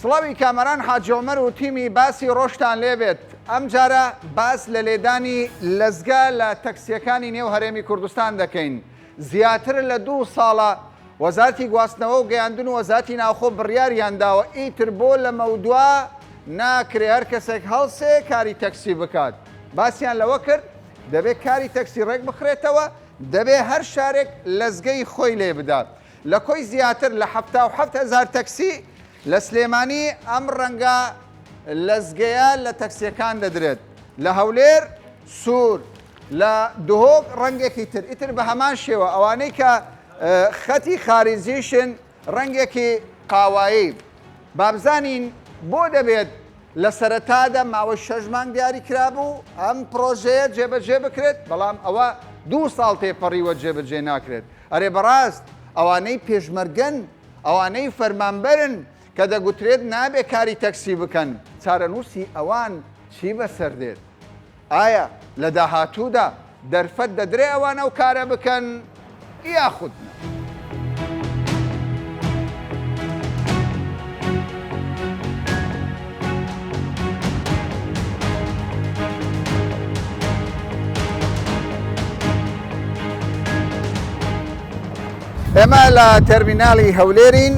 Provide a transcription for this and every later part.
سڵاوی کامەران حاجی عومەر و تیمی باسی ڕۆژتان لێبێت ئەمجارە باس لە لێدانی لەزگە لە تەکسیەکانی نێو هەرێمی کوردستان دەکەین زیاتر لە دوو ساڵە وەزارتی گواستنەوە و گەیاندن و وەزارتی ناوخۆ بڕیاریان داوە ئیتر بۆ لەمەودوا ناکرێ هەر کەسێک هەڵسێ کاری تەکسی بکات باسیان لەوە کرد دەبێت کاری تەکسی ڕێک بخرێتەوە دەبێ هەر شارێک لەزگەی خۆی لێ بدات لە کۆی زیاتر لە 77 هەزار تەکسی لە سلێمانی ئەم ڕەنگە لەزگەیە لە تەکسیەکان دەدرێت لە هەولێر سوور لە دهۆک ڕەنگێکی تر ئیتر بە هەمان شێوە ئەوانەی کە خەتی خاریجیشن ڕەنگێکی قاوایی. بابزانین بۆ دەبێت لە سەرەتادا ماوەی شەش مانگ دیاری کرابوو ئەم پڕۆژەیە جێبەجێ بکرێت، بەڵام ئەوە دوو ساڵ تێپەڕیوە جێبەجێ ناکرێت. ئەرێ بەڕاست ئەوانەی پێشمەرگەن، ئەوانەی فەرمانبەرن کە دەگوترێت نابێ کاری تەکسی بکەن، چارەنووسی ئەوان چی بەسەر دێت؟ ئایا لە داهاتوودا دەرفەت دەدرێ ئەوان ئەو کارە بکەن یاخود نا؟ ئێمە لە تەرمینالی هەولێرین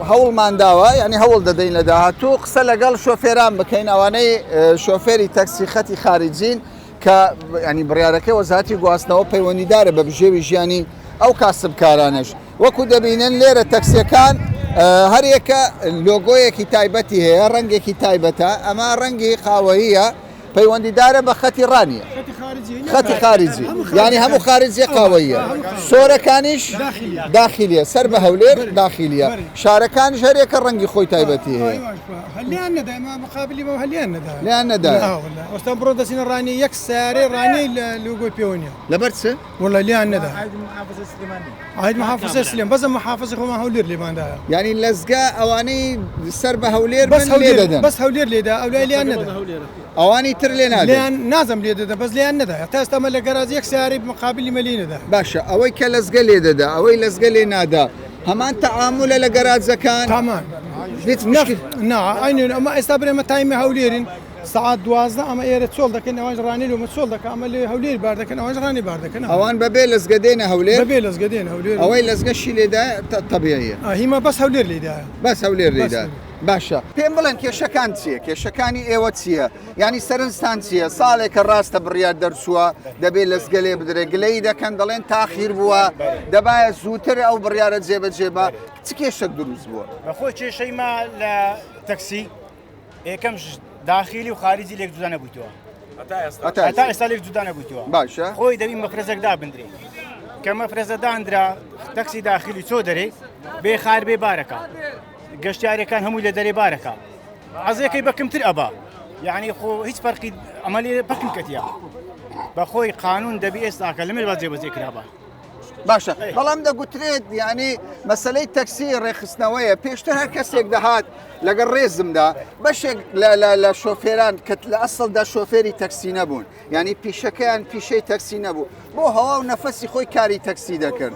هەوڵمان داوە یعنی هەوڵ دەدەین لە داهاتوو قسە لەگەڵ شۆفێران بکەین ئەوانەی شۆفێری تەکسی خەتی خارجین کە ینی بڕیارەکەی وەزارەتی گواستنەوە پەیوەندیدارە بە بژێوی ژیانی ئەو کاسبکارانەش وەکو دەبینن لێرە تەکسیەکان هەریەکە لۆگۆیەکی تایبەتی هەیە ڕەنگێکی تایبەتە ئەمە ڕەنگی قاوەییە پەیوەندیدارە بە خەتی ڕانیە خەتی خارجی یعنی هەموو خارجیە قاوەییە سۆرەکانیش داخلیە سەر بە هەولێر داخلیە شارەکانیش هەرێکە ڕەنگی خۆی تایبەتی هەیە هەلیان نەدا ما مقابلی بەو هەلیان نەدا لیان نەدا ئەوستا بڕۆ دەچینە ڕانی یەک سارێ ڕانی لە لۆگۆی پێوە نیە لەبەر چ وەڵا لیان نەدا عاید محافظە سلێم بەس محافظە خۆمان هەولێر لێماندایە یعنی لەزگە ئەوانەی سەر بە هەولێر بەس بن لێ هەولێر دەدەن بەس هەولێر لێدا ئەولای لیان نەدا ئەوانی تر لێ نادەن لیان نازم لێ دەدەن بەس لیان نەدا تا ئێستا مە لە گەراج یەک سیارەی مقابلی مە لێ نەدا باشە ئەوەی کە لەزگە لێ دەدا ئەوەی لەزگە لێ نادا هەمان تەعامولە لە گەراجەکان تامان هیچ نا مشکل نا عینون ئەمە ئێستا برێمە تایمی هەولێرین سەعات 12 ئەمە ئێرە چۆڵ دەکەن ئەوانش ڕانی لۆمە چۆڵ دەکە ئەمە لێ هەولێر بار دەکەن ئەوانش ڕانی بار دەکەن ئەوان بەبێ لەزگە دێنە هەولێر بەبێ لەزگە دێن هەولێر ئەوەی لەزگەشی لێدا تەبیعیە هیما بەس هەولێر لێدا بەس هەولێر بەس لێدا باشە پێم بڵێن کێشەکان چییە کێشەکانی ئێوە چییە یعنی سەرنجتان چییە ساڵێکە ڕاستە بڕیار دەرچووە دەبێت لەزگە لێ بدرێ گلەی دەکەن دەڵێن تاخیر بووە دەبایە زووتر ئەو بڕیارە جێبەجێ بە چ کێشەک دروست بووە بەخۆی کێشەی ما لە تەکسی یەکەم داخیلی و خارجی لێک جودا نەبوویتەوە هەتا ئێستا لێک جودا نەبوویتەوە باشە خۆی دەبی مەفرەزێک دابندرێ کە مەفرەزە دانرا تەکسی داخلی چۆ دەرێ بێ خار بێ بارەکە گەشتیارەکان هەمووی لە دەرێ بارەکە عزیەکەی بەکەمتر ئەبا یعنی خۆ هیچ فەرقی ئەمە لێ پەکم کەتیە بەخۆی قانون دەبی ئێستاکە لەمێ با جێبەجێ کرابا باشە بەڵام دەگوترێت یعنی مەسلەی تەکسی ڕێکخستنەوەیە پێشتر هەر کەسێک دەهات لەگەڵ ڕێزمدا بەشێک لە شۆفێران کە لە ئەسڵدا شۆفێری تەکسی نەبوون یعنی پیشەکەیان پیشەی تەکسی نەبوو بۆ هەوا و نەفەسی خۆی کاری تەکسی دەکرد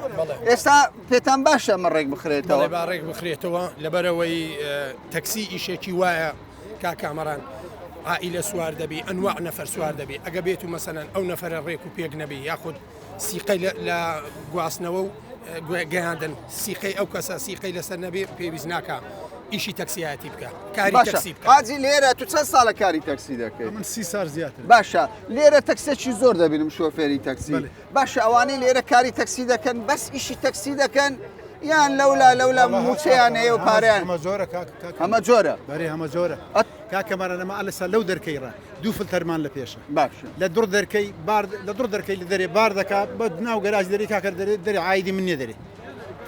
ئێستا پێتان باشە ئەمە ڕێک بخرێتەوە با ڕێک بخرێتەوە لەبەرەوەی تەکسی ئیشێکی وایە کاک کامەران عائیلە سوار دەبی ئەنواع نەفەر سوار دەبی ئەگە بێت و مەسەلەن ئەو نەفەرە ڕێک و پێک نەبی یاخود سیقەی لە گواستنەوە و گەیاندن سیقەی ئەو کەسە سیقەی لەسەر نەبێ پێویست ناکە ئیشی تەکسیایەتی بکە کاری تەکسی بکە حاجی لێرە تو چەند ساڵە کاری تەکسی دەکەی من 30 سال زیاتر باشە لێرە تەکسێکی زۆر دەبینم شۆفێری تەکسی باشە ئەوانەی لێرە کاری تەکسی دەکەن بەس ئیشی تەکسی دەکەن یان لەولا لەولا موچەیان هەیە و پارەیان هەمە جۆرە کاک هەمە جۆرە بەرێ هەمە جۆرە کاک کەمەران ئەمە ئەلسا لەو دەرکەی ڕا دوو فلتەرمان لە پێشە باشە لە دڕ دەرکەی بار لە دڕ دەرکەی لە دەرێ بار دەکا بە ناو گەراج دەرێ کاکە دەرێ دەرێ عایدی من نیە دەرێ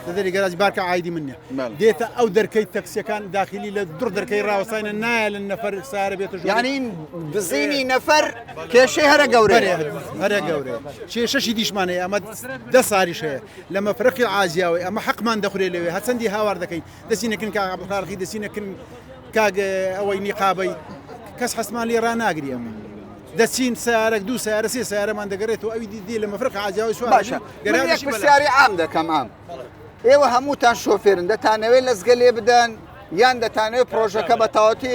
لە دەرێ گەراج بارکە عایدی من نیە دێتە ئەو دەرکەی تەکسیەکان داخلی لە دڕ دەرکەی ڕاوەستاینە نایە لە نەفەر سارە بێتە ژوور یعنی دزینی نەفەر کێشەی هەرە گەورەیە هەرە گەورەیە کێشەشی دیشمان هەیە ئەمە دە ساریش هەیە لە مەفرەقی عازیاوەی ئەمە حەقمان دەخورێ لەوێ هەرچەندی هاوار دەکەین دەچینە کن کاک عەبدولخالقی دەچینە کن کاک ئەوەی نیقابەی کەس حەسمان لێ ڕاناگری ئەمە دەچین سیارەک دوو سیارە سێ سیارەمان دەگەڕێت و ئەوی دی لە مەفرق عاجاوی سوار باشە گەراجی پرسیاری عام دەکەم ئام ئێوە هەمووتان شۆفێرن دەتانەوێت لەزگە لێ بدەن؟ یان دەتانەوێت پرۆژەکە بە تەواوەتی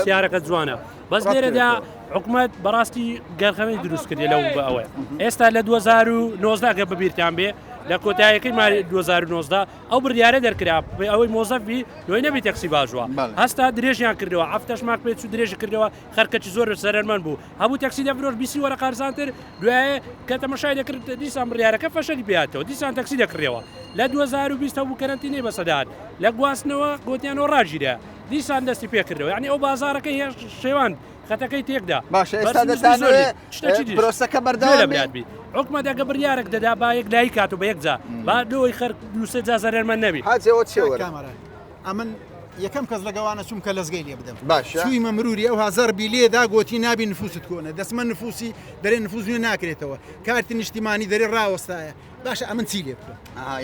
سیارەکە جوانە بەس لێرەدا حکومەت بەڕاستی گەرخەمەی دروست کردی لەو بە ئەوەیە ئێستا لە 2009 گە ببیرتان بێ لە کۆتایەکەی ماری 2009 ئەو بڕیارە دەرکرا ئەوەی مۆزەف بی لۆی نەبی تەکسی باژوە هەستا درێژیان کردەوە هەفتەش ماک پێ چوو درێژی کردەوە خەرکەچی زۆر زەرەرمەند بوو هەبوو تەکسی دەفرۆشت بیسی وەرەقە ئەرزانتر دوایە کە تەمەشای دەکرد دیسان بڕیارەکە فەشەلی پێهاتەوە دیسان تەکسی دەکڕیەوە لە 2020 هەبوو کەرەنتینەی بەسەدات لە گواستنەوە گۆتیانەوە ڕاگیرە دیسان دەستی پێکردەوە یعنی ئەو بازارەکەی هێش شێوان خەتەکەی تێکدا باشە ئێستا دەتانەوێ پرۆسەکە بەردەوام بێت بی حکومەت ئەگە بڕیارێک دەدا با یەک لای کات و بە یەک جا با لۆی خەر دووسێ جا زەرەرمەند نەبی حاجەوە چێ ئەمن یەکەم کەس لەگەوانە چوم کە لەزگەی لێ بدەم باشە چوویمە مروری ئەو هازەربی لێدا گۆتی نابی نفوست کۆنە دەسمە نفوسی دەرێ نفوس نوێ ناکرێتەوە کارتی نیشتیمانی دەرێ ڕاوەستایە باشە ئەمن چی لێ بکەم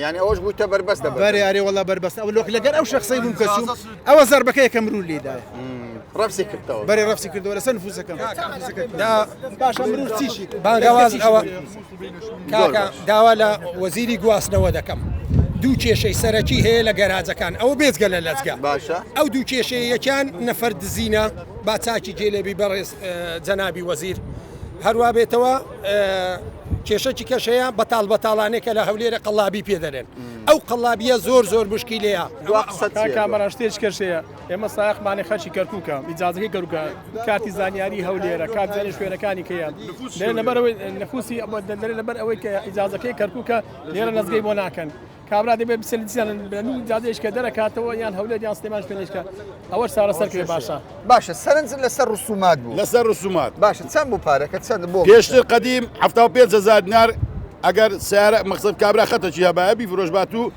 یعنی ئەوەش بوویتە بەربەست دەبەر بەرێ ئەرێ وەڵا بەربەست ئەو لۆک لەگەر ئەو شخصەی بووم کە چووم ئەوە زەربەکە یەکەم مرور لێدایە ڕەفسی کردەوە بەرێ ڕەفسی کردەوە لەسەر نفوسەکەم باشە مرور چیشی بانگەواز ئەوە کاکە داوا لە وەزیری گواستنەوە دەکەم دوو کێشەی سەرەکی هەیە لە گەراجەکان ئەوە بێجگە لە لەزگە باشە ئەو دوو کێشەیە یەکیان نەفەر دزینە با چاکی جێ لێبی بەڕێز جەنابی وەزیر هەروە بێتەوە کێشەکی کەش هەیە بەتاڵ بەتاڵانێکە لە هەولێرە قەڵابی پێ دەرێن ئەو قەڵابیە زۆر زۆر مشکیلەیە دوا قسە کامەران شتێک کەش هەیە ئێمە سایەقمانی خەرکی کەرکووکە ئیجازەکەی کەرکووکە کارتی زانیاری هەولێرە کارت زانیاری شوێنەکانی کەیە لێرە لەبەر ئەوەی نفوسی لێرە لەبەر ئەوەی کە ئیجازەکەی کەرکووکە لێرە لەزگەی بۆ ناکەن کابرا دەبێت بچێت دیسان لە نوو ئیجازەیش کە دەرەکاتەوە یان هەولێر یان سلێمان شوێنێکە ئەوەش چارەسەر کرێ باشە. باشە سەرنجت لەسەر ڕسومات بوو. لەسەر ڕسومات. باشە چەند بوو پارەکە چەند بۆ؟ پێشتر قەدیم 75 هەزار دینار ئەگەر سیارە مەقسەد کابرا خەتەکی هەبایە بیفرۆشبات و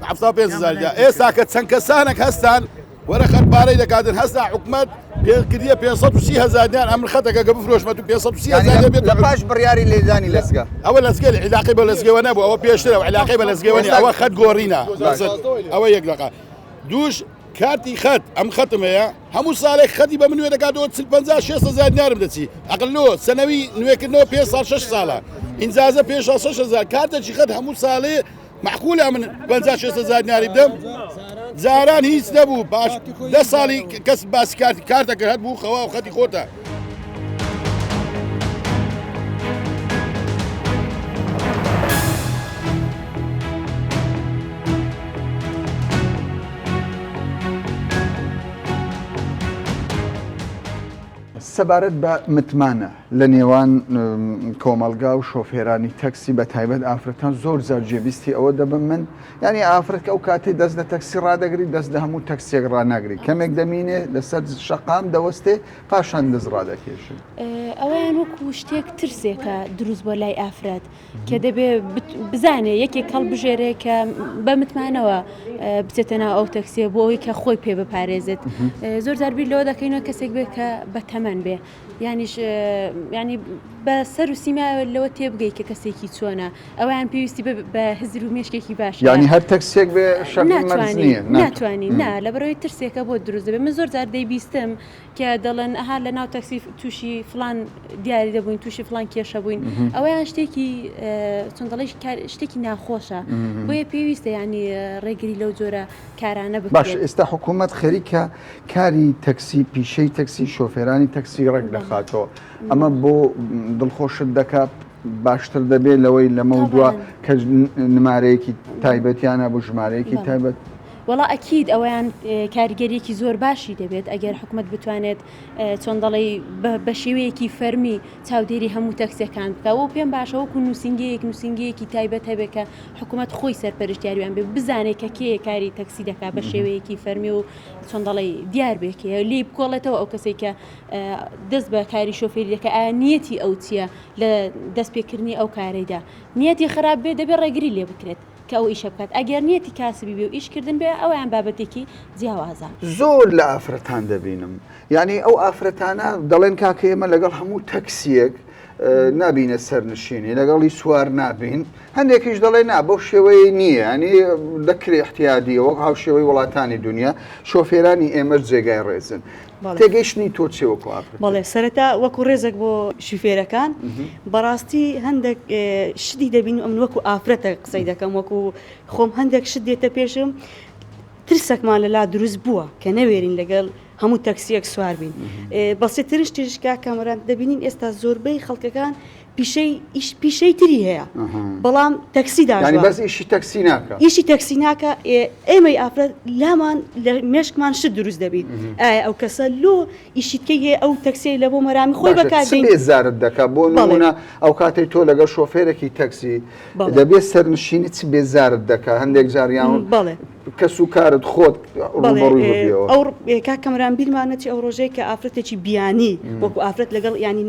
75 هەزار دینار ئێستا کە چەند کەسانێک هەستان وەرە خەت پارەی دەکاتن هەستا حکومەت پێ کردیە 530 هەزار دینار ئەمر خەتەکە گە بفرۆشمەت و 530 هەزار بێت لە پاش بڕیاری لێدانی لەزگە ئەوە لەزگە عیلاقەی بە لەزگەوە نەبوو ئەوە پێشترە و عیلاقەی بە لەزگەوە نیە ئەوە خەت گۆڕینە ئەوە یەک دەقە دووش کارتی خەت ئەم خەتم هەیە هەموو ساڵێک خەتی بە من نوێ دەکاتەوە 40 50 60 هەزار دینارم دەچی ئەقل لۆ سەنەوی نوێکردنەوە پێ ساڵ 6 ساڵە ئینجازە پێ 6 هەزار کارتێکی خەت هەموو ساڵێ معقولە من 50 60 هەزار دیناری بدەم جاران هیچ نەبوو باش دە ساڵی کەس باسی کارتی کارتەکە هەر بوو خەوا و خەتی خۆتە. سەبارەت بە متمانە لە نێوان کۆمەڵگا و شۆفێرانی تەکسی بە تایبەت ئافرەتان زۆر جار جێبیستی ئەوە دەبم من یعنی ئافرەت کە ئەو کاتەی دەست لە تەکسی ڕادەگری دەست لە هەموو تەکسیەک ڕناگری کەمێک دەمینێ لەسەر شەقام دەوەستێ پاشان دەست ڕادەکێشن. ئەوەیان وەکو شتێک ترسێکە دروست بۆ لای ئافرەت کە دەبێ بزانێ یەکێک هەڵبژێرێ کە بە متمانەوە بچێتە ناو ئەو تەکسیە بۆ ئەوەی کە خۆی پێ بپارێزێت زۆر جار بیر لەوە دەکەینەوە کەسێک بێت کە بە تەمەن بێ یانیش ینی بە سەر و سیماوە لەوە تێبگەی کە کەسێکی چۆنە ئەویان پێویستی بە هزر و مێشکێکی باش ینی هەر تەکسێک بێ ناتوانانی ناتوانانی نا لە بەرەوەی ترسێکە بۆ دروست دەبێت من زۆر جار دەیبیستم کە دەڵێن ئەها لە ناو تەکسی تووشی فلان دیاری دەبووین تووشی فلان کێشە بووین ئەوەیان شتێکی چۆن دەڵێ شتێکی ناخۆشە بۆیە پێویستە ینی ڕێگری لەو جۆرە کارانە بکرێت. باش ئێستا حکوومەت خەریکە کاری تەکسی پیشەی تەکسی شۆفێرانی تەکسی ڕێک دەخاتەوە ئەمە بۆ دڵخۆشت دەکات باشتر دەبێت لەوەی لەمە دوا کە نمارەیەکی تایبەتیانە بۆ ژمارەیەکی تایبەت. وەڵا ئەکید ئەوەیان کاریگەریەکی زۆر باشی دەبێت ئەگەر حکومەت بتوانێت چۆن دەڵێی بە شێوەیەکی فەرمی چاودێری هەموو تەکسیەکان بکە و پێم باشە وەکو نووسینگەیەک نووسینگەیەکی تایبەت هەبێت کە حکومەت خۆی سەرپەرشتیاریان بێ بزانێت کە کێ کاری تەکسی دەکات بە شێوەیەکی فەرمی و چۆن دەڵێی دیار بێ کێ لێی بکۆڵێتەوە ئەو کەسێک کە دەست بە کاری شۆفێری دەکە ئایا نیەتی ئەو چییە لە دەستپێکردنی ئەو کارەیدا نیەتی خراپ بێ دەبێ ڕێگری لێ بکرێت. کە ئەو ئیشە بکات ئەگەر نیەتی کاسبی بێ و ئیش کردن بێ ئەویان بابەتێکی جیاوازە. زۆر لە ئافرەتان دەبینم یانی ئەو ئافرەتانە دەڵێن کاکە ئێمە لەگەڵ هەموو تەکسیەک نابینە سەرنشینی لەگەڵی سوار نابین هەندێکیش دەڵێ نا بەو شێوەیە نییە ینی دەکرێ احتیادی وەک هاوشێوەی وڵاتانی دنیا شۆفێرانی ئێمەش جێگای ڕێزن تێگەیشتنی تۆ چیە وەکو ئافرەت؟ بەڵێ سەرەتا وەکو ڕێزێک بۆ شوفێرەکان بەڕاستی هەندێک شتی دەبین ئەمن وەکو ئافرەتە قسەی دەکەم وەکو خۆم هەندێک شت دێتە پێشم. ترسەکمان لەلا دروست بووە کە نەوێرین لەگەڵ هەموو تەکسیەک سوار بین. بەسیترین شتیش کاک کامەران دەبینین ئێستا زۆربەی خەڵکەکان پیشەی ئیش پیشەی تری هەیە بەڵام تەکسی یانی داژوە بەس ئیشی تەکسی ناکا. ئیشی تەکسی ناکا ئێمەی ئافرەت لامان لە مێشکمان شت دروست دەبی ئایا ئەو کەسە لۆ ئیشی تکەی هەیە ئەو تەکسیەی لە بۆ مەرامی خۆی باشە بەکار چ دێین بێزارت دەکا بۆ بەڵێ نمونە ئەو کاتەی تۆ لەگەڵ شۆفێرێکی تەکسی بەڵێ دەبێ سەرنشینی چ بێزارت دەکا هەندێک جار یان بەڵێ کەس و کارت خۆت بەڵێ ڕووبەڕووی ببیەوە. ئەو کاک کەمران بیرمان نەچێ ئەو ڕۆژەی کە ئافرەتێکی بیانی وەکو ئافرەت لەگەڵ یانی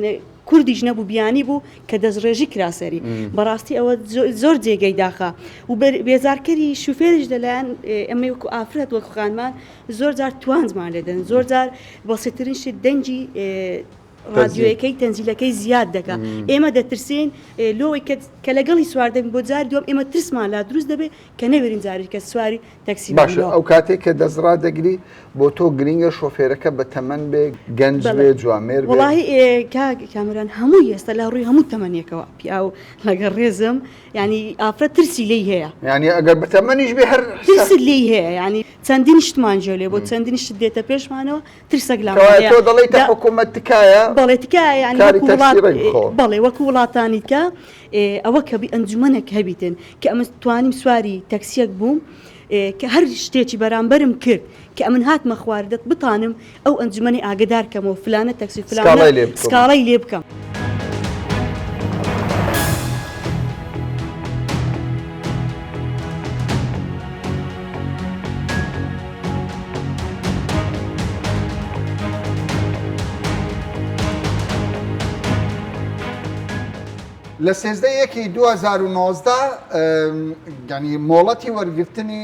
کوردیش نەبوو بیانی بوو کە دەستڕێژی کرا سەری بەڕاستی ئەوە زۆر جێگەی داخە و بێزارکەری شوفێریش لەلایەن ئێمەی وەکو ئافرەت وەکو خانمان زۆر جار توانجمان لێدەن زۆر جار بەسیترین شت دەنگی ڕادیۆیەکەی تەنزیلەکەی زیاد دەکا ئێمە دەترسین لۆی کە لەگەڵی سوار دەبین بۆ جار دووەم ئێمە ترسمان لا دروست دەبێت کە نەوێرین جارێک کە سواری تەکسی باشە ببینەوە. ئەو کاتەی کە دەست ڕادەگری بۆ تۆ گرینگە شۆفێرەکە بە تەمەن بێ گەنج بەڵێ بێ جوامێر بێ؟ وەڵاهی ئێ کاک کامەران هەمووی ئێستا لە ڕووی هەموو تەمەنێکەوە پیاو لەگەڵ ڕێزم یانی ئافرەت ترسی لێی هەیە. یانی ئەگەر بە تەمەنیش بێ هەر ترست لێی هەیە یانی چەندین شتمان جێ لێ بۆ چەندین شت دێتە پێشمانەوە ترسەک لامان کەوایە هەیە تۆ دەڵێی تە دا حکوومەت تکایە بەڵێ تکایە یانی کاری وەکوو تەکسی وڵات ڕێک بخەوە. بەڵێ وەکوو وڵاتانی تکا ئەوە کە بی ئەنجومەنێک هەبیتن کە ئەمن توانیم سواری تەکسیەک بووم کە هەر شتێکی بەرامبەرم کرد کە ئەمن هاتمە خوار دەت بتانم ئەو ئەنجومەنی ئاگدار کەمەوە فلانە تەکسی فلانە سکاڵای لێ بکەم. سکاڵای لێ بکەم. لە 13 یەکی 2019 ینی مۆڵەتی وەرگرتنی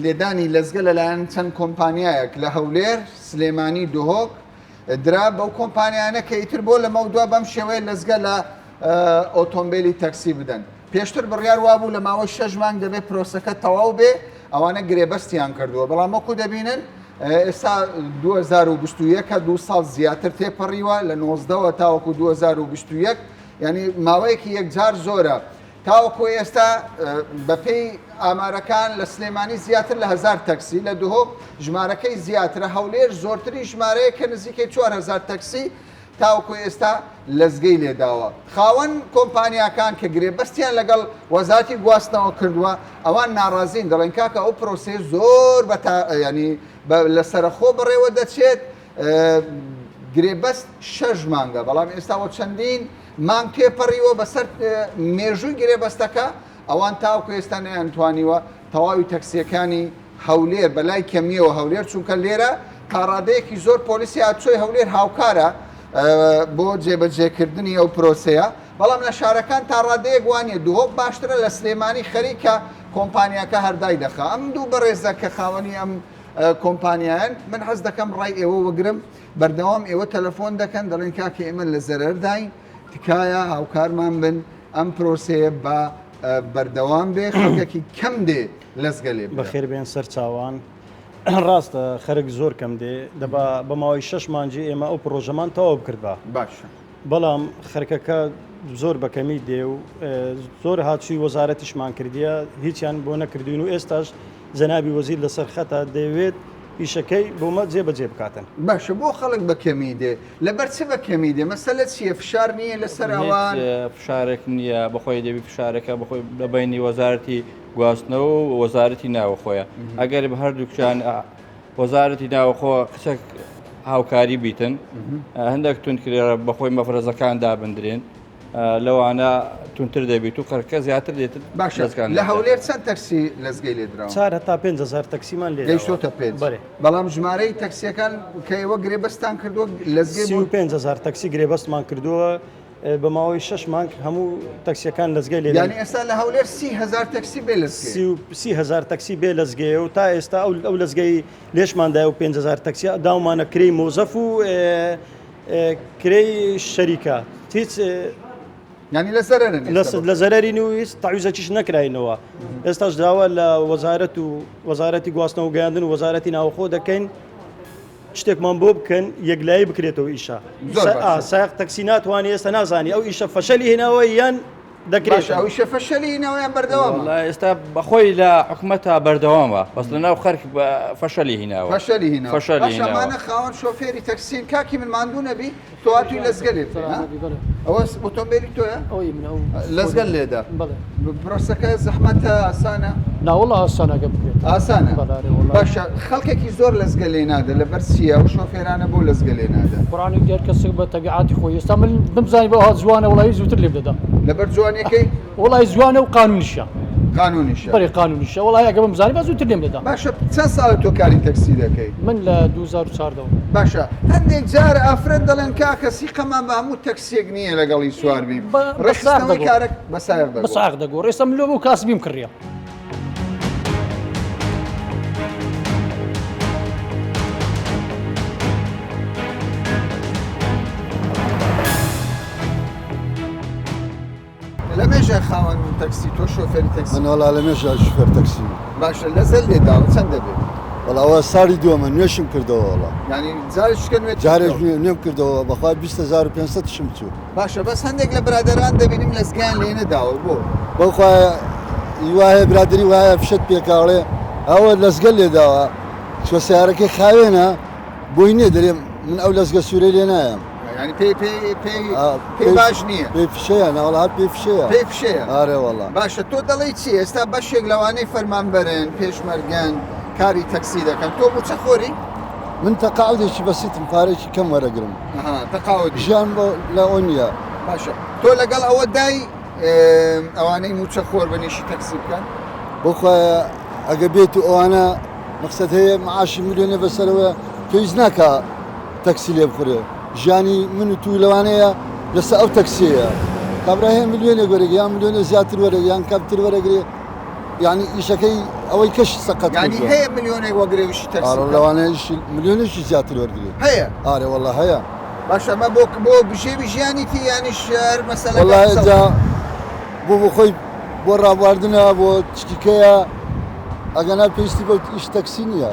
لێدانی لەزگە لەلایەن چەند کۆمپانیایەک لە هەولێر سلێمانی دهۆک درا بەو کۆمپانیانە کە ئیتر بۆ لەمەودوا بەم شێوەیە لەزگە لە ئۆتۆمبیلی تەکسی بدەن پێشتر بڕیار وابوو لە ماوەی شەش مانگ دەبێت پرۆسەکە تەواو بێ ئەوانە گرێبەستیان کردووە بەڵام وەکو دەبینن ئێستا 2021 دو ساڵ زیاتر تێپەڕیوە لە 19ەوە تاوەکو 2021 ینی ماوەیەکی یەکجار زۆرە تاوەکو ئێستا بەپێی ئامارەکان لە سلێمانی زیاتر لە هزار تەکسی لە دهۆک ژمارەکەی زیاترە هەولێر زۆرترین ژمارەیە کە نزیکەی 4000 تەکسی تاوەکو ئێستا لەزگەی لێداوە. خاوەن کۆمپانیاکان کە گرێبەستیان لەگەڵ وەزارەتی گواستنەوە کردووە، ئەوان ناڕازین، دەڵێن کاکە ئەو پرۆسەیە زۆر بە تا یانی بە لەسەرەخۆ بەڕێوە دەچێت، گرێبەست شەش مانگە، بەڵام ئێستا وە چەندین مانگ تێپەڕیوە بەسەر مێژووی گرێبەستەکە، ئەوان تاوەکو ئێستا نەیانتوانیوە تەواوی تەکسییەکانی هەولێر بە لای کەمییەوە هەولێر چونکە لێرە تاڕادەیەکی زۆر پۆلیسی هاتوچۆی هەولێر هاوکارە بۆ جێبەجێکردنی ئەو پرۆسەیە بەڵام لە شارەکان تاڕادەیەک وانە دهۆک باشترە لە سلێمانی خەریکە کۆمپانیاکە هەردای دەخا ئەم دوو بەڕێزە کە خاوەنی ئەم کۆمپانیایەن من حەز دەکەم ڕای ئێوە وەگرم بەردەوام ئێوە تەلەفۆن دەکەن دەڵێن کاکە ئێمە لە زەرەرداین تکایە هاوکارمان بن ئەم پرۆسەیە بە بەردەوام بێ خەڵکێکی کەم دێ لەزگە لێ بدە. بەخێر بێن سەر چاوان. ڕاستە خەرک زۆر کەم دێ دەبا بە ماوەی شەش مانگی ئێمە ئەو پڕۆژەمان تەواو بکردبا. باشە. بەڵام خەرکەکە زۆر بە کەمی دێ و زۆر هاتووی وەزارەتیشمان کردیە هیچیان بۆ نەکردوین و ئێستاش جەنابی وەزیر لەسەر خەتە دەیەوێت ئیشەکەی بۆمە جێ بەجێ بکاتن. باشە بۆ خەڵک بە کەمی دێ؟ لەبەر چ بە کەمی دێ؟ مەسەلە چییە؟ فشار نییە لەسەر ئەوان؟ هیچ فشارێک نییە، بەخۆی دەبی فشارەکە بەخۆی لە بەینی وەزارەتی گواستنەوە و وەزارەتی ناوەخۆیە. ئەگەر هەردووکیان وەزارەتی ناوەخۆ قسەک هاوکاری بیتن هەندێک توندکرێ بەخۆی مەفرەزەکان دابندرێن. لەوانە توندتر دەبیت و خەرکە زیاتر دێت باشە لە هەولێر چەند تەکسی لەزگەی لێدراوە؟ چار هەتا 5000 تەکسیمان لێ گەیشتۆتە پێنج بەێ بەڵام ژمارەی تەکسیەکان کە ئێوە گرێبەستان کردووە لەزگەی 35000 تەکسی گرێبەستمان کردووە بە ماوەی شش مانگ هەموو تەکسیەکان لەزگەی لێ یانی ئێستا لە هەولێر 30000 تەکسی بێ لەزگەیە 30000 تەکسی بێ لەزگەیە و تا ئێستا ئەو ئەو لەزگەی لێشماندای و 5000 تەکسی داومانە کرێی مۆزەف و کرێی شەریکە هیچ یانی لە زەرەرن ئێستا لە زەرەرین و هیچ تەعویزەکیش نەکراینەوە ئێستاش داوا لە وەزارەت و وەزارەتی گواستنەوە گەیاندن و وەزارەتی ناوخۆ دەکەین شتێکمان بۆ بکەن یەکلایی بکرێتەوە ئیشە سایق تەکسی ناتوانانی ئێستا نازانی ئەو ئیشە فەشەلی هێناوە یان دەکرێت. باشە ئەویشە فەشەلی هیناوە یان بەردەوامە؟ وەڵا ئێستا بەخۆی لە حکومەتا بەردەوامە بەس لە ناو خەرک فەشەلی هیناوە. فەشەلی هیناوە. فەشەلی باشە هیناوە. ئەمانە خاوەن شۆفێری تەکسین کاکی من ماندوو نەبی تۆ هاتووی لەزگە لێ بدەی ها؟ ئەوە ئۆتۆمبێلی تۆیە؟ ئەوەی منە ئەو لەزگە لێدا. بەڵێ. پرۆسەکە زەحمەتە ئاسانە؟ ناوەڵا ئاسانە گە بکرێت. ئاسانە. بەڵێ ئەرێ وەڵا. باشە خەڵکێکی زۆر لەزگە لێ نادە لەبەر چییە ئەو شۆفێرانە بۆ لەزگە لێ نادەن؟ قورئانی گەر کەسێک بە تەبیعاتی خۆی ئێستا من بمزانی بە ئەوها جوانە وەڵایی زووتر لێم دەدا. لەبەر جوانیەکەی؟ وەڵای جوانە و قانونیشە. قانونیشە. بەڵێ قانونیشە وەڵای ئەگەر بمزانی با زووتر لێم دەدا. باشە چەند ساڵە تۆ کاری تەکسی دەکەی؟ من لە 2014 وە. باشە هەندێک جار ئافرەت دەڵێن کاکە سیقەمان بە هەموو تەکسیەک نییە لەگەڵی سوار بین ڕێکخستنەوەی کارەک بە سایەق دەگۆڕ. بە سایەق دەگۆڕ ئێستا من لۆ بۆ کاسبیم کڕیە. لە مێژە خاوەن تەکسی تۆ شۆفێری تەکسی؟ من وەڵا لە مێژە شوفێر تەکسیم. باشە لەزەل لێ داوە چەند دەبێت؟ وەڵا ئەوە ساڵی دووەمە نوێشم کردەوە وەڵا. یانی جارێک شکە نوێت جارێک نوێم کردەوە بەخوا 20500 شم چوو. باشە بەس هەندێک لە برادەران دەبینم لەزگەیان لێ نەداوە بۆ؟ بەخوا هیوا هەیە برادەری وایە فشەت پێکاڵێ ئەوە لەزگە لێداوە چوە سیارەکەی خاوێنە بۆی نییە دەرێ من ئەو لەزگە سوورەی لێ نایەم. یانی پێی پێی پێی پێی باش نییە. پێی فشەیە ناوەڵا هەر پێی فشەیە. پێی فشەیە. ئارێ وەڵا. باشە تۆ دەڵێی چی ئێستا بەشێک لەوانەی فەرمانبەرن پێشمەرگەن کاری تەکسی دەکەن تۆ مووچە خۆری؟ من تەقاعودێکی بەسیتم پارەیەکی کەم وەرەگرم. ئەها تەقاعودی. ژیان بۆ لە ئەو نییە. باشە تۆ لەگەڵ ئەوە دای ئەوانەی مووچە خۆر بن ئیشی تەکسی بکەن؟ بۆ خوایە ئەگە بێت و ئەوانە مەقسەد هەیە معاشی ملیۆنێ بەسەرەوەیە پێویست ناکا تەکسی لێ بخورێ ژیانی من و تو لەوانەیە لەسەر ئەو تەکسیەیە کابرا هەیە ملیۆنێک وەرەگرێ یان ملیۆنێ زیاتر وەرەگرێ یان کەمتر وەرەگرێ یعنی ئیشەکەی ئەوەی کەش سەقەت یعنی هەیە ملیۆنێک وەگرێ وشی تەکسی ئارە لەوانەیە ئیشی ملیۆنێکی زیاتر وەرگرێ هەیە ئارێ وەڵا هەیە باشە ئەمە بۆ بۆ بژێوی ژیانیتی یانیش هەر مەسەلەکە وەڵا قسە ئینجا بۆ بۆ خۆی بۆ ڕابواردنە بۆ شتیکەیە ئەگەنا پێویستی بە ئیش تەکسی نییە.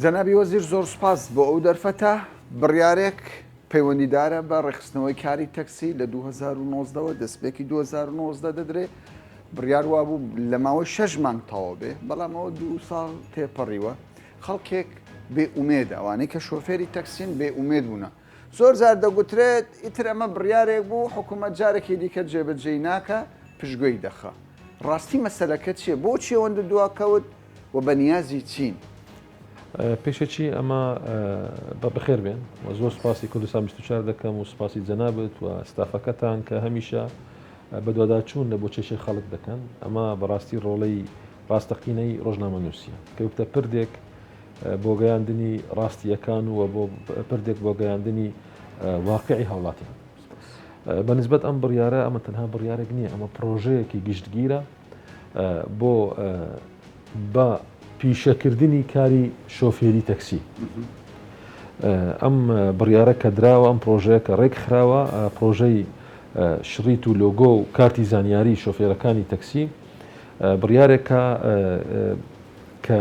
جەنابی وەزیر زۆر سوپاس بۆ ئەو دەرفەتە، بڕیارێک پەیوەندیدارە بە ڕێکخستنەوەی کاری تەکسی لە 2019 وە دەستپێکی 2019 دەدرێ بڕیار وابوو لە ماوەی شەش مانگ تەواو بێ بەڵام ئەوە دوو ساڵ تێپەڕیوە خەڵکێک بێ ئومێدە ئەوانەی کە شۆفێری تەکسین بێ ئومێد بوونە زۆر جار دەگوترێت ئیتر ئەمە بڕیارێک بوو حکوومەت جارێکی دیکە جێبەجێی ناکە پشتگوێی دەخا ڕاستی مەسەلەکە چییە بۆچی ئەوەندە دواکەوت و بە نیازی چین؟ پێشەکی ئەمە بە بەخێر بێن و زۆر سپاسی کوردستان 24 دەکەم و سپاسی جەنابت و ستافەکەتان کە هەمیشە بەدواداچوون لە بۆ کێشەی خەڵک دەکەن ئەمە بەڕاستی ڕۆڵەی ڕاستەقینەی ڕۆژنامەنووسیە کە ببتە پردێک بۆ گەیاندنی ڕاستییەکان و بۆ پردێک بۆ گەیاندنی واقعی هاوڵاتیان بە نسبەت ئەم بڕیارە ئەمە تەنها بڕیارێک نییە ئەمە پرۆژەیەکی گشتگیرە بۆ بە پیشەکردنی کاری شۆفێری تەکسی ئەم بڕیارە کە دراوە ئەم پرۆژەیە کە ڕێک خراوە پرۆژەی شریت و لۆگۆ و کارتی زانیاری شۆفێرەکانی تەکسی بڕیارێکە کە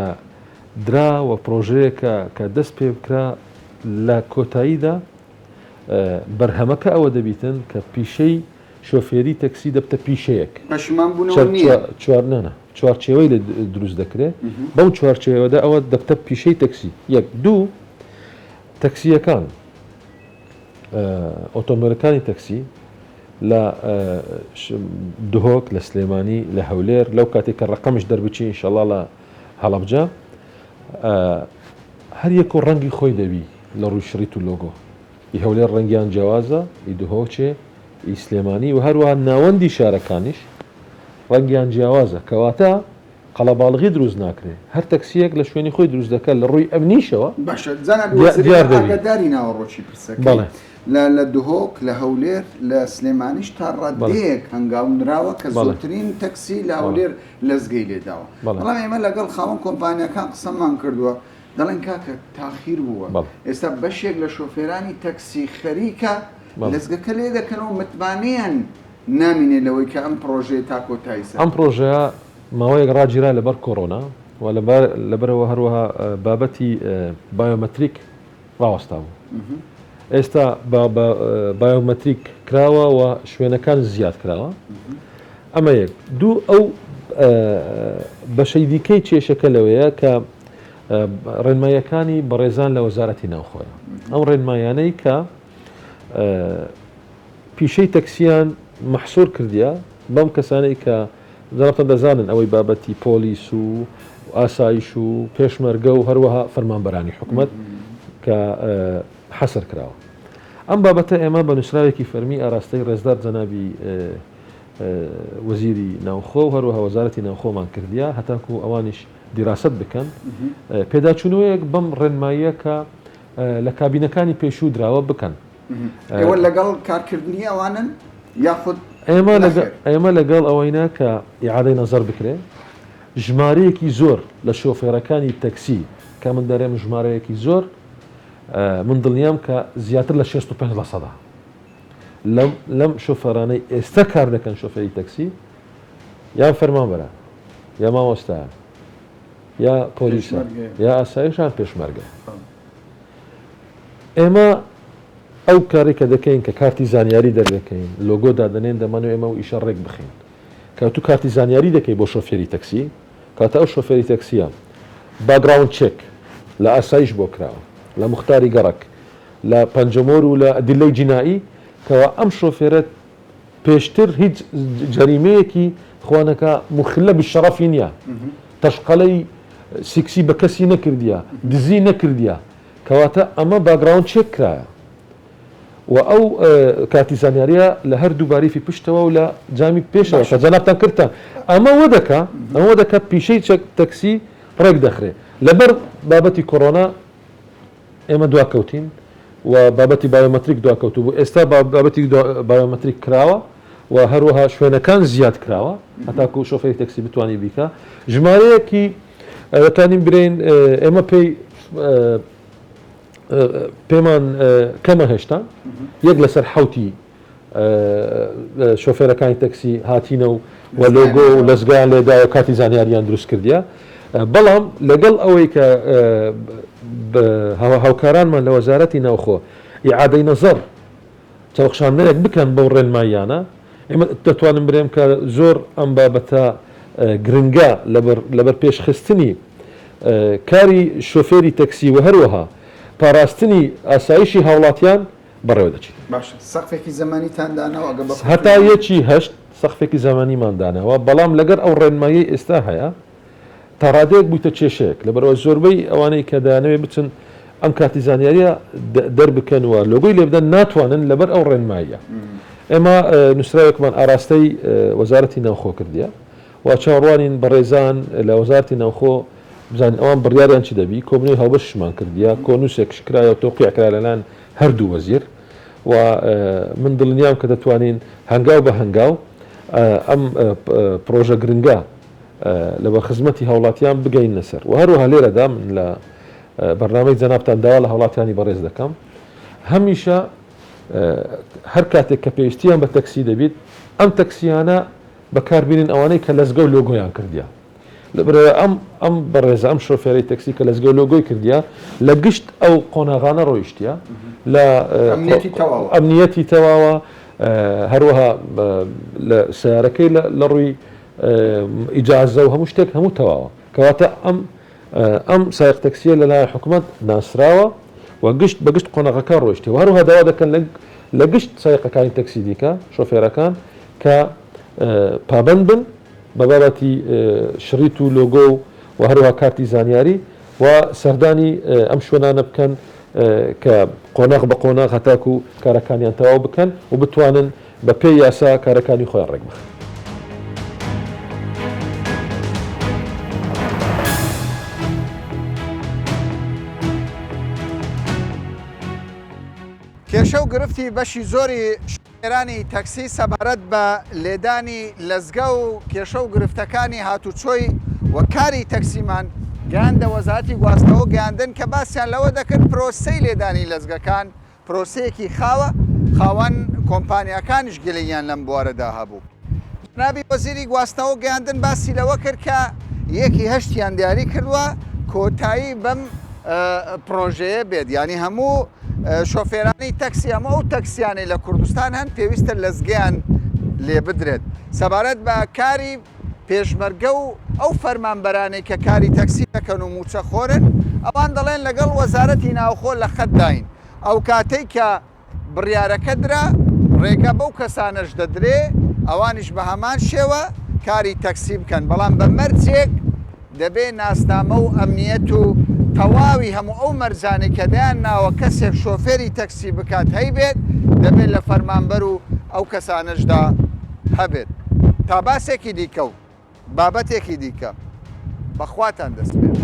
درا و پرۆژەیەکە کە دەست پێ بکرا لە کۆتاییدا بەرهەمەکە ئەوە دەبیتن کە پیشەی شۆفێری تەکسی دەبتە پیشەیەک. پەشیمان بوونەوە نییە. چوار نا نا چوارچێوەی لێ دروست دەکرێ بەو چوارچێوەدا ئەوە دەبتە پیشەی تەکسی یەک دوو تەکسییەکان ئۆتۆمبێلەکانی تەکسی لە دهۆک لە سلێمانی لە هەولێر لەو کاتێک کە ڕقەمش دەربچی ئینشەڵا لە هەڵەبجە هەر یەک و ڕەنگی خۆی دەبی لە ڕووی شریت و لۆگۆ ئی هەولێر ڕەنگیان جیاوازە ئی دهۆکێ ئی سلێمانی و هەروەها ناوەندی شارەکانیش ڕەنگیان جیاوازە کەواتە قەڵەباڵغی دروست ناکرێ هەر تەکسیەک لە شوێنی خۆی دروست دەکات لە ڕووی ئەمنیشەوە باشە جەنابی وەزیر دیار دەبی. ئاگاداری ناوەڕۆکی پرسەکەی بەڵێ. لە لە دهۆک لە هەولێر لە سلێمانیش تا بەڵێ. ڕاددەیەک هەنگاو نراوە کە بەڵێ. زۆرترین تەکسی لە بەڵێ. هەولێر لەزگەی لێداوە بەڵێ. بەڵام ئێمە لەگەڵ خاوەن کۆمپانیاکان قسەمان کردووە دەڵێن کاکە تاخیر بووە بەڵێ. ئێستا بەشێک لە شۆفێرانی تەکسی خەریکە بەڵێ. لەزگەکە لێ دەکەنەوە متمانەیان نامینێ لەوەی کە ئەم پڕۆژەیە تا کۆتایی ئەم سەر. پڕۆژەیە ماوەیەک ڕاگیرا لەبەر کۆرۆنا. و لەبەرەوە هەروەها بابەتی بایۆمەتریک ڕاوەستا بوو ئێستا بایۆمەتریک کراوە و شوێنەکان زیاد کراوە ئەمە یەک دوو ئەو بەشەی دیکەی کێشەکە لەوەیە کە ڕێنماییەکانی بەڕێزان لە وەزارەتی ناوخۆیە ئەو ڕێنمایانەی کە پیشەی تەکسیان مەحسور کردیە بەم کەسانەی کە جەنابتان دەزانن ئەوەی بابەتی پۆلیس و ئاسایش و پێشمەرگە و هەروەها فەرمانبەرانی حکومەت کە حەسر کراوە. ئەم بابەتە ئێمە بە نووسراوێکی فەرمی ئاراستەی ڕێزدار جەنابی وەزیری ناوخۆ و هەروەها وەزارەتی ناوخۆمان کردیە هەتاکو ئەوانیش دیراسەت بکەن پێداچوونەوەیەک بەم ڕێنماییە کە لە کابینەکانی پێشوو دراوە بکەن. ئێوە لەگەڵ کارکردنی ئەوانن یاخود ئێمە ئێمە لەگەڵ ئەوەینە کە ئیعادەی نەزەر بکرێ ژمارەیەکی زۆر لە شۆفێرەکانی تەکسی کە من دەرێم ژمارەیەکی زۆر من دڵنیام کە زیاتر لە 65 لە سەدا لەم لەم شۆفێرانەی ئێستا کار دەکەن شۆفێری تەکسی یان فەرمانبەرە یا مامۆستایە یا پۆلیسە یا ئاسایشان پێشمەرگە ئێمە ئەو کارەی کە دەکەین کە کارتی زانیاری دەردەکەین، لۆگۆ دادەنێن دەمانەوێت ئێمە ئەو ئیشە ڕێک بخەین. کە تو کارتی زانیاری دەکەی بۆ شۆفێری تەکسی، کاتە ئەو شۆفێری تەکسیە background check لە ئاسایش بۆ کراوە، لە موختاری گەڕەک، لە پەنجەمۆر و لە ئەدیلەی جینائی کەوا ئەم شۆفێرە پێشتر هیچ جەریمەیەکی خوانەکا موخلە بالشەڕەفی نیە، تەشقەلەی سیکسی بە کەسی نەکردیە، دزی نەکردیە، کەواتە ئەمە background check کرایە و ئەو کارتی زانیاریە لە هەردوو باریفی پشتەوە و لە جامی پێشەوە کە جەنابتان کردتان ئەمە وە دەکا ئەمە دەکا پیشەی چەک تەکسی ڕێک دەخرێ لەبەر بابەتی کۆرۆنا ئێمە دواکەوتین و بابەتی بایۆمەتریک دواکەوتوو بوو ئێستا بابەتی بایۆمەتریک کراوە و هەروەها شوێنەکان زیاد کراوە هەتاکو شۆفێری تەکسی بتوانانی بیکە ژمارەیەکی دەتوانین برێین ئێمە پێی پێمان کەمە هێشتا یەک لەسەر حوتی شۆفێرەکانی تەکسی هاتینە و و لۆگۆ و لەزگایان لێداوە کاتی زانیاریان دروست کردیە بەڵام لەگەڵ ئەوەی کە هاوکارانمان لە وەزارەتی ناوخۆ ئیعادەی نەزەڕ چاوخشاندنێک بکەن بەو ڕێنماییانە، ئێمە دەتوانم برێم کە زۆر ئەم بابەتە گرنگە لەبەر لەبەر پێشخستنی کاری شۆفێری تەکسی و هەروەها پاراستنی ئاسایشی هاوڵاتیان بەڕێوە دەچین. باشە سەقفێکی زەمەنیتان داناوە ئەگەر بە هەتا یەکی هەشت سەقفێکی زەمەنیمان داناوە، بەڵام لەگەر ئەو ڕێنماییەی ئێستا هەیە تا ڕادەیەک بوویتە کێشەیەک، لەبەرئەوە زۆربەی ئەوانەی کە دەیانەوێت بچن ئەم کارتی زانیارییە دەربکەن و لۆگۆی لێبدەن ناتوانن لەبەر ئەو ڕێنماییە. ئێمە نووسراوێکمان ئاراستەی وەزارەتی ناوخۆ کردیە و چاوەڕوانین بەڕێزان لە وەزارەتی ناوخۆ بزانین ئەوان بڕیاریان چ دەبی، کۆبوونەوەی هاوبەشیشمان کردیە، کۆنووسێک کرایە و تەوقیع کرا لەلایەن هەردوو وەزیر و من دڵنیام کە دەتوانین هەنگاو بە هەنگاو ئەم پڕۆژە گرنگە لە بە خزمەتی هاوڵاتیان بگەیننە سەر و هەروەها لێرەدا من لە بەرنامەی جەنابتان داوا لە هاوڵاتیانی بەڕێز دەکەم هەمیشە هەر کاتێک کە پێویستیان بە تەکسی دەبیت ئەم تەکسیانە بەکاربینن ئەوانەی کە لەزگە و لۆگۆیان کردیە لەبەرئەوەی ئەم ئەم بەڕێزە ئەم شۆفێرەی تەکسی کە لەزگە و لۆگۆی کردیە لە گشت ئەو قۆناغانە ڕۆیشتیە لە ئەمنیەتی تەواوە هەروەها لە سیارەکەی لە ڕووی ئیجازە و هەموو شتێک هەموو تەواوە کەواتە ئەم ئەم سایق تەکسیە لەلایەن حکومەت ناسراوە و گشت بە گشت قۆناغەکان ڕۆیشتێ و هەروەها داوا دەکەن لە گشت سایقەکانی تەکسی دیکە شۆفێرەکان کە پابەند بن بە بابەتی شریت و لۆگۆ و هەروەها کارتی زانیاری و سەردانی ئەم شوێنانە بکەن کە قۆناغ بە قۆناغ هەتاکو کارەکانیان تەواو بکەن و بتوانن بە پێی یاسا کارەکانی خۆیان ڕێکبخەن. کێشە و گرفتی بەشی زۆری شۆفێرانی تەکسی سەبارەت بە لێدانی لەزگە و کێشە و گرفتەکانی هاتوچۆی و کاری تەکسیمان گەیاندە وەزارەتی گواستنەوە و گەیاندن کە باسیان لەوە دەکرد پرۆسەی لێدانی لەزگەکان پرۆسەیەکی خاوە، خاوەن کۆمپانیاکانیش گلەییان لەم بوارەدا هەبوو. جەنابی وەزیری گواستنەوە و گەیاندن باسی لەوە کرد کە یەکی هەشتیان دیاری کردووە کۆتایی بەم پرۆژەیە بێت یانی هەموو شۆفێرانی تەکسی هەموو ئەو تەکسیانەی لە کوردستان هەن پێویستە لەزگەیان لێ بدرێت سەبارەت بە کاری پێشمەرگە و ئەو فەرمانبەرانەی کە کاری تەکسی دەکەن و مووچەخۆرن ئەوان دەڵێن لەگەڵ وەزارەتی ناوخۆ لە خەتداین ئەو کاتەی کە بڕیارەکە درا، ڕێگە بەو کەسانەش دەدرێ ئەوانیش بە هەمان شێوە کاری تەکسی بکەن، بەڵام بە مەرجێک دەبێ ناسنامە و ئەمنیەت و تەواوی هەموو ئەو مەرجانەی کە دایان ناوە کەسێک شۆفێری تەکسی بکات هەیبێت، دەبێت لە فەرمانبەر و ئەو کەسانەشدا هەبێت. تا باسێکی دیکە و بابەتێکی دیکە بە خواتان دەسپێرم.